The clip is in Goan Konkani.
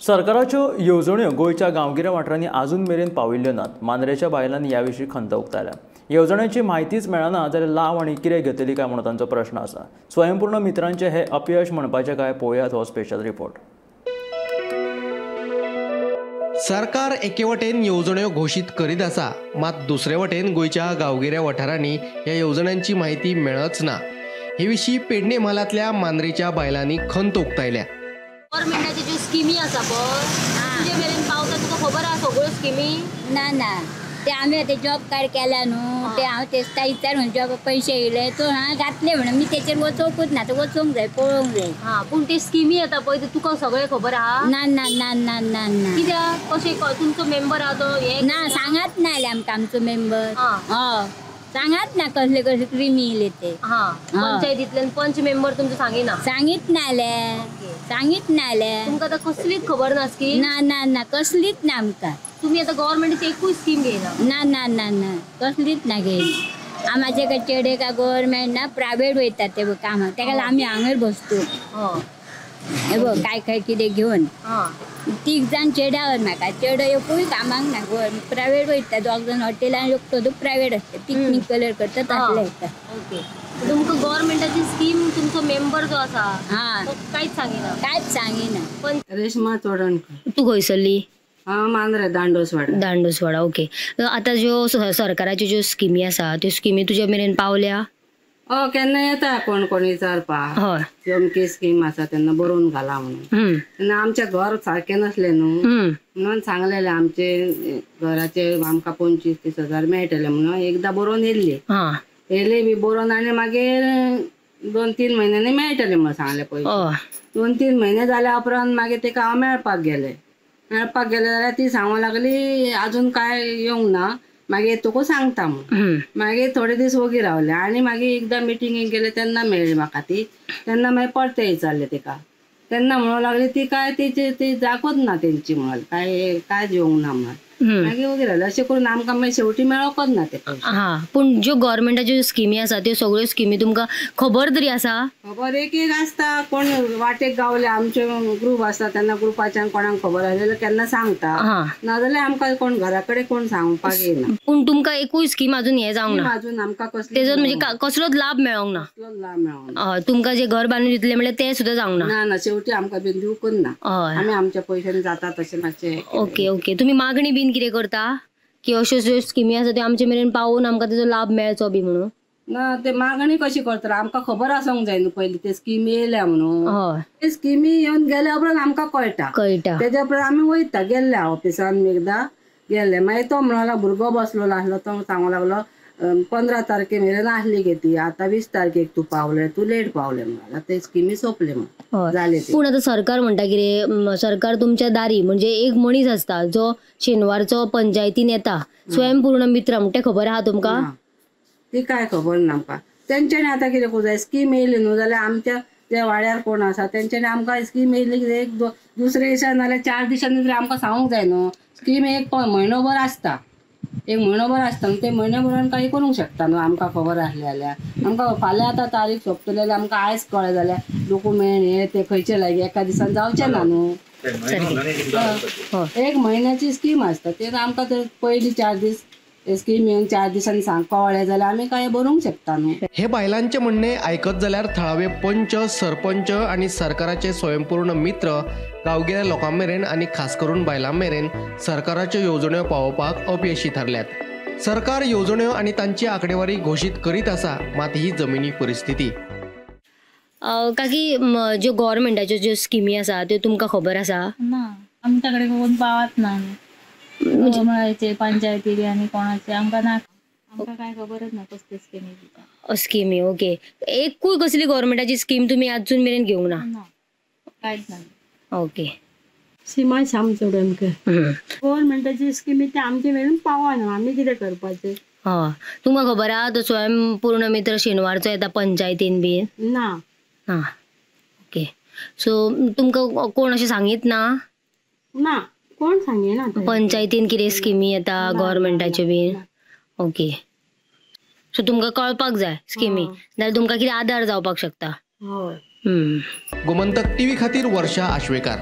सरकाराच्यो येवजण्यो गोंयच्या गांवगिऱ्या वाठारांनी अजून मेरेन पाविल्ल्यो नात. मांद्रेच्या बायलांनी ह्या विशीं खंत उक्तायल्या. येवजण्याची म्हायतीच मेळना जाल्यार लाव आनी कितें घेतली काय म्हणून तांचो प्रश्न आसा. स्वयंपूर्ण मित्रांचे हे अपयश म्हणपाचें काय, पळोवयात हो स्पेशल रिपोर्ट. सरकार एके वटेन येवजण्यो घोशीत करीत आसा, मात दुसरे वटेन गोंयच्या गांवगिऱ्या वाठारांनी ह्या येवजण्यांची म्हायती मेळच ना. हे विशीं पेडणे म्हालांतल्या मांद्रेच्या बायलांनी खंत उक्तायल्या. गव्हर्मेंटाचे ज्यो स्किमी आसा पळय तुजे मेरेन पावता, तुका खबर आसा सगळ्यो स्किमी? ना ना, ते आमी आतां जॉब कार्ड केला न्हू, ते हांव तेस्ता विचार म्हणून जॉब पयशे येयले तो हांव घातले म्हणून मी तेचेर वचोंकूच ना, वचोंक जाय पळोवंक जाय. हां, पूण ते स्किमी येता पळय ते तुका सगळें खबर आहा? ना ना ना ना ना ना. कित्याक कशें तुमचो मेंबर आहा तो हे ना सांगात ना आले आमकां आमचो मेंबर. हय सांगात ना कसले कसले क्रिमी येयले ते. हां, पंचायतींतल्यान पंच मेंबर तुमचो सांगिना? सांगीत ना आले, सांगीत ना आले. तुमकां आतां कसलीच खबर ना स्कीम? ना ना ना, कसलीच ना आमकां. तुम्ही आता गव्हर्मेंटाची एकूय स्कीम घेयना? ना ना ना ना, कसलीच ना घेयना. आमचे का चेडे का गव्हर्मेंट ना प्रायव्हेट वयतात ते कामाक, तेका आमी हांगर बसतो. हे बघ काय काय कितें घेवन तीग जाण चेड्यावर म्हाका चेडो एकूय कामाक ना, प्रायव्हेट वयता. दोग जाण हॉटेलान एकटो तो प्रायव्हेट आसता, पिकनीक कलर करता तसले येता. ओके, तुमकां गव्हर्मेंटाची स्कीम तुमचो मेंबर जो आसा तो कांयच सांगिना? कांयच सांगिना. पण रेश्मा चोडणकर. तूं खंयसरली? हांव मांद्रे, दांडोसवाडा. दांडोसवाडा, ओके. आतां ज्यो सरकाराच्यो ज्यो स्किमी आसा त्यो स्किमी तुज्या मेरेन पावल्या? हय, केन्ना येता कोण कोण विचारपाक. हय, अमकी स्कीम आसा तेन्ना बरोवन घाला म्हणून. तेन्ना आमचें घर सारकें नासलें न्हू म्हणून सांगलेलें आमचे घराचे आमकां 25-30 हजार मेळटले म्हणून. एकदां बरोवन येयल्ली, येयली बी बरोवन आनी मागीर 2-3 म्हयन्यांनी मेळटले म्हणून सांगलें पयशे. 2-3 म्हयने जाल्या उपरांत मागीर तेका हांव मेळपाक गेलें. मेळपाक गेलें जाल्यार ती सांगूंक लागली अजून काय येवंक ना, मागीर तुका सांगता म्हणून. मागीर थोडे दीस वोगी रावले आनी मागीर एकदां मिटिंगेक गेले तेन्ना मेळ्ळी म्हाका ती. तेन्ना मागीर परतें विचारलें तिका, तेन्ना म्हणूंक लागली ती काय तिची ती जागूच ना तेंची म्हणून, काय काय येवंक ना म्हणून. मागीर वोगी रावले. अशें करून आमकां मागीर शेवटी मेळोकच ना ते. हां, पूण ज्यो गव्हर्मेंटाच्यो स्किमी आसा त्यो सगळ्यो स्किमी तुमकां खबर तरी आसा? खबर एक एक आसता, कोण वाटेक गावले आमचे ग्रूप आसता तेन्ना ग्रुपाच्यान कोणाक खबर आसलें जाल्यार केन्ना सांगता, नाजाल्यार आमकां कोण घरा कडेन कोण सांगपाक येना. पूण तुमकां एकूय स्कीम अजून हें जावंक ना? अजून आमकां कसली तेजो म्हणजे कसलोच लाभ मेळोंक ना? कसलोच लाभ मेळोंक ना. तुमकां जे घर बांदून दितले म्हणल्यार तें सुद्दां जावंक ना? ना ना, शेवटी आमकां बीन दिवंकच ना, आमी आमच्या पयशांनी जाता तशें मातशें. Okay okay. तुमी मागणी बीन कितें करता की अश्यो ज्यो स्किमी आसा त्यो आमचे मेरेन पावोवन आमकां तेजो लाभ मेळचो बी म्हणून? ना, ते मागणी कशी करतले आमकां खबर आसूंक जाय न्हू पयलीं ते स्किमी येयल्या म्हणून. ते स्किमी येवन गेल्या उपरांत आमकां कळटा, कळटा. तेज्या उपरांत आमी वयता. गेल्ले ऑफिसान एकदां गेल्ले, मागीर तो म्हणूंक लागलो भुरगो बसलेलो आसलो तो सांगूंक लागलो 15 तारखे मेरेन आसली गे ती, आतां 20 तारखेक तूं पावले, तूं लेट पावले म्हणून. ते स्किमी सोंपले म्हणून जाले. पूण आतां सरकार म्हणटा कितें, सरकार तुमच्या दारी म्हणजे एक मनीस आसता जो शेनवारचो पंचायतीन येता, स्वयंपूर्ण मित्र म्हणटा, खबर आहा तुमकां? ती काय खबर ना आमकां. तेंच्यांनी आतां कितें करूं जाय, स्कीम येयली न्हू जाल्यार आमच्या जे वाड्यार कोण आसा तेंच्यांनी आमकां स्कीम येयली कितें एक दुसरे दिसा नाजाल्यार 4 दिसांनी तरी आमकां सांगूंक जाय न्हू. स्कीम एक म्हयनोभर आसता, एक म्हयनोभर आसता न्हू, ते म्हयनोभरान काही करूंक शकता न्हू. आमकां खबर आसलें जाल्यार आमकां फाल्यां आतां तारीख सोंपतली जाल्यार आमकां आयज कळ्ळें जाल्यार डॉक्युमेंट हे ते खंयचे लागीं एका दिसान जावचें ना न्हू. एक म्हयन्याची स्कीम आसता, ते आमकां ते पयलीं 4 दीस स्कीम येवन 4 दिसांनी सांग कळ्ळें जाल्यार आमी काय बरोवंक शकता न्हू. हे बायलांचें म्हणणें आयकत जाल्यार थळावे पंच, सरपंच आनी सरकाराचे स्वयंपूर्ण मित्र गांवगिऱ्या लोकां मेरेन आनी खास करून बायलां मेरेन सरकाराच्यो येवजण्यो पावोवपाक अपयशी थारल्यात. सरकार येवजण्यो आनी तांची आंकडेवारी घोशीत करीत आसा, मात ही जमिनी परिस्थिती. काकी, ज्यो गव्हर्मेंटाच्यो ज्यो स्किमी आसा त्यो तुमकां खबर आसा? ना, आमच्या कडेन कोण पावत ना म्हणजे पंचायती आनी कोणाचे आमकां ना, आमकां काय खबरच ना कसली स्किमी. स्किमी ओके. एकूय कसली गव्हर्मेंटाची स्कीम तुमी अजून मेरेन घेवंक ना? कांयच ना. ओके. सीमा श्याम चोडणकर. गव्हर्मेंटाची स्किमी ते आमचे मेरेन पावना, आमी कितें करपाचें? हय, तुमकां खबर आहा तो स्वयंपूर्ण मित्र शेनवारचो येता पंचायतीन बीन? ना. हां, ओके. सो तुमकां कोण अशें सांगीत ना? ना, कोण सांगिना. पंचायतीन कितें स्किमी येता गव्हर्मेंटाच्यो बीन? ओके. सो तुमकां कळपाक जाय स्किमी, नाल्यार तुमकां कितें आदार जावपाक शकता. हय. गोमंतक टीव्ही खातीर वर्षा आश्वेकर.